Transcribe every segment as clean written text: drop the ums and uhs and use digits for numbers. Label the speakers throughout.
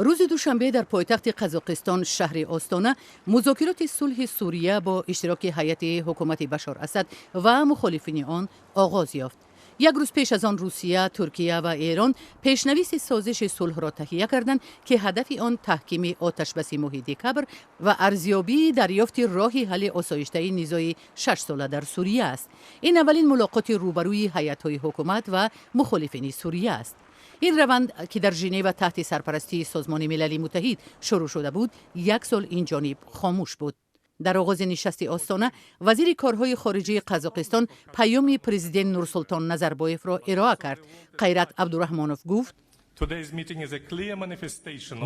Speaker 1: Рӯзи душанбе дар пойтахти Қазоқистон, шаҳри Остона, музокироти сулҳи Сурия бо иштироки ҳайати ҳукумати Башор Асад ва мухолифини он оғоз ёфт. Як рӯз пеш аз он Русия, Туркия ва Эрон пешнависи созиши сулҳро таҳия карданд, ки ҳадафи он таҳкими оташбаси моҳи декабр ва арзёбии дарёфти роҳи ҳалли осоиштаи низои шашсола дар Сурия аст. Ин аввалин мулоқоти рӯбарӯи ҳайатҳои ҳукумат ва мухолифини Сурия аст. Ин раванд, ки дар Женева таҳти сарпарастии Созмони Милали Муттаҳид шурӯъ шуда буд, як сол ин ҷониб хомӯш буд. Дар оғози нишасти Остона вазири корҳои хориҷии Қазоқистон паёми президент Нурсултон Назарбоевро ироа кард. Қайрат Абдураҳмонов гуфт: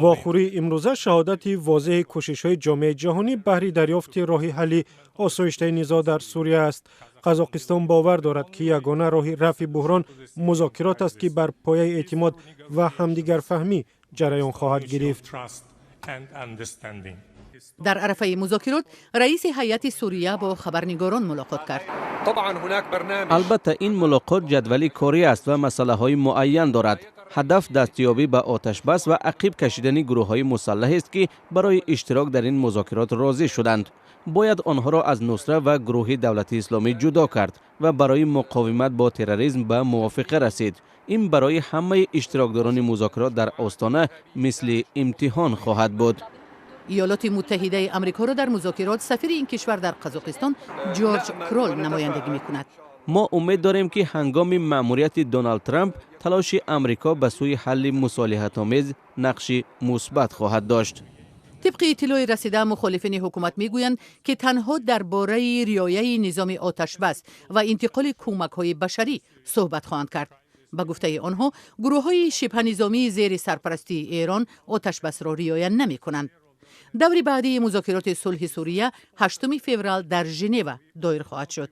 Speaker 2: Вохӯрии имрӯза шаҳодати возеҳи кӯшишҳои ҷомеаи ҷаҳонӣ баҳри дарёфти роҳи ҳалли осоиштаи низоъ дар Сурия аст. Қазоқистон бовар дорад, ки ягона роҳи рафъи буҳрон музокирот аст, ки бар пояи эътимод ва ҳамдигарфаҳмӣ ҷараён хоҳад гирифт.
Speaker 1: Дар арафаи музокирот раиси ҳайати Сурия бо хабарнигорон мулоқот кард.
Speaker 3: Албатта, ин мулоқот ҷадвали корӣ аст ва масъалаҳои муайян дорад. Ҳадаф дастёбӣ ба оташбас ва ақиб кашидани гурӯҳҳои мусаллаҳест, ки барои иштирок дар ин музокирот розӣ шуданд. Бояд онҳоро аз Нусра ва гурӯҳи Давлати Исломӣ ҷудо кард ва барои муқовимат бо терроризм ба мувофиқа расид. Ин барои ҳамаи иштирокдорони музокирот дар Остона мисли имтиҳон хоҳад буд.
Speaker 1: Иёлоти Муттаҳидаи Амрикоро дар музокирот сафири ин кишвар дар Қазоқистон Ҷорҷ Крол намояндагӣ мекунад.
Speaker 3: Мо умед дорем, ки ҳангоми маъмурияти Доналд Трамп талоши Амрико ба сӯи ҳалли мусолиҳатомез нақши мусбат хоҳад дошт.
Speaker 1: Тибқи иттилои расида, мухолифини ҳукумат мегӯянд, ки танҳо дар бораи риояи низоми оташбас ва интиқоли кӯмакҳои башарӣ суҳбат хоҳанд кард. Ба гуфтаи онҳо, гурӯҳҳои шибҳанизомии зери сарпарастии Эрон оташбасро риоя намекунанд. Даври баъдии музокироти сулҳи Сурия 8 феврал дар Женева доир хоҳад шуд.